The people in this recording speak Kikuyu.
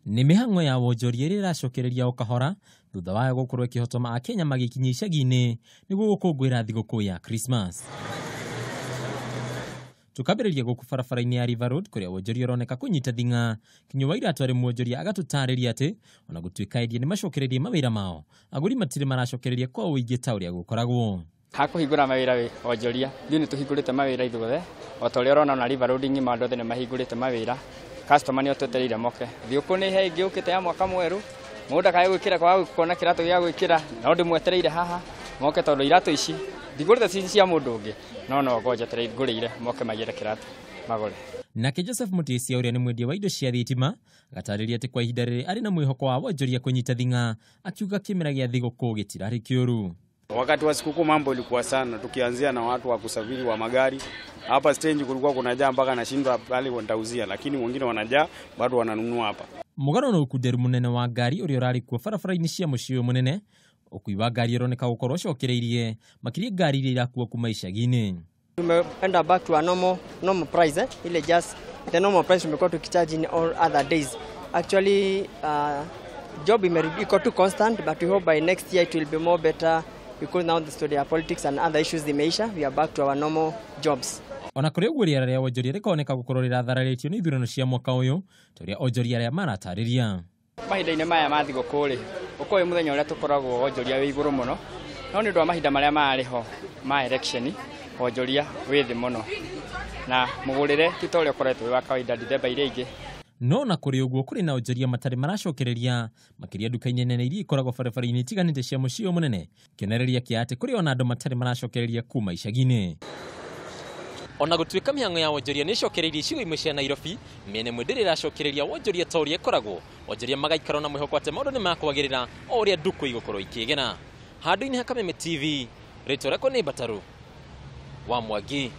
Nĩ mĩhang'o ya wonjoria ĩrĩa ĩracokereria o kahora thutha wayo gũkorwo ĩkĩhotoma Akenya magĩkinya icagi-inĩ nĩguo gũkũngũĩra thigũkũ ya Christmas. Tukambĩrĩria gũkũ barabara-inĩ ya River Road kũrĩa wonjoria ũroneka kũnyita thing'a. Kinyua wa Iratũ arĩ mwonjoria agatũtarĩria atĩ ona gũtuĩka endia nĩ macokereirie mawĩra mao, agũri matirĩ maracokereria kwa ũingĩ ta ũrĩa gũkoragwo. Hakũhingũra mawĩra wĩ onjoria, ithuĩ nĩ tũhingũrĩte mawĩra ithuothe, o ta ũrĩa ũrona ona River Road ng'ima andũ othe nĩ mahingũrĩte mawĩra, customer nĩ twetereire moke. Thigũkũ nĩ he ĩngĩ yũkĩte ya mwaka mwerũ, mũndũ ndakae gwĩkĩra kwaga kuona kĩratũ gĩa gwĩkĩra, no ndĩmwetereire haha moke tondũ iratũ ici ndigũrĩte ci cia mũndũ ũngĩ, no no njetereire ngũrĩire moke maigĩre kĩratũ magũre. Nake Joseph Mutisia ũrĩa nĩ mwendia wa indo cia thitima agatarĩria atĩ kwa ihinda rĩrĩ arĩ na mwĩhoko wa wonjoria kũnyita thing'a, akiuga kĩmera gĩa thigũkũ gĩtirarĩ kĩũru. Wakati wa sikukuu mambo ilikuwa sana, tukianzia na watu wa kusafiri wa magari. Hapa stage kulikuwa kunajaa mpaka nashindwa pale nitauzia, lakini wengine wanajaa bado wananunua hapa. Mũgaro na ũkunderu mũnene wa ngari ũrĩa ũrarĩ kuo barabara-inĩ cia mũciĩ ũyũ mũnene, ũkui wa ngari ũroneka gũkorwo ũcokereirie makĩria ngari iria irakuo kuma icagi-inĩ. Tumeenda back to a normal price, eh? Ile just the normal price tumekuwa tukicharge in all other days. Actually, job iko too constant, but we hope by next year it will be more better because now the story of politics and other issues zimeisha, we are back to our normal jobs. Ona kũrĩ ũguo rĩera rĩa wonjoria rĩkoneka gũkorwo rĩrathararĩtio nĩ ithurano cia mwaka ũyũ ta ũrĩa onjoria arĩa maratarĩria. Mahinda-inĩ maya ma thigũkũ rĩ, ũkorwo wĩ mũthenya ũrĩa tũkoragwo wonjoria wĩ igũrũ mũno, no nĩ ũndũ wa mahinda marĩa marĩ ho ma election, wonjoria wĩ thĩ mũno na mũgũrĩre ti ta ũrĩa ũkoretwo wĩ wa kawaida Dithemba iria ingĩ. No na kũrĩ ũguo kũrĩ na onjoria matarĩ maracokereria makĩria nduka-inĩ nene iria ikoragwo barabara-inĩ itiganĩte cia mũciĩ ũyũ mũnene, kĩonereria kĩa atĩ kũrĩ ona andũ matarĩ maracokereria kuma icagi-inĩ. Ona gũtuĩka mĩhang'o ya wonjoria nĩ ĩcokereirie icigo imwe cia Nairobi, mĩena ĩmwe ndĩrĩ ĩracokereria wonjoria ta ũrĩa ĩkoragwo. Onjoria magaikara na mwĩhoko atĩ maũndũ nĩ makwagĩrĩra o ũrĩa ndukũ igũkorwo ikĩgera. Handũ-inĩ ha Kameme TV, rĩtwa rĩakwa nĩ Mbataru wa Mwangi.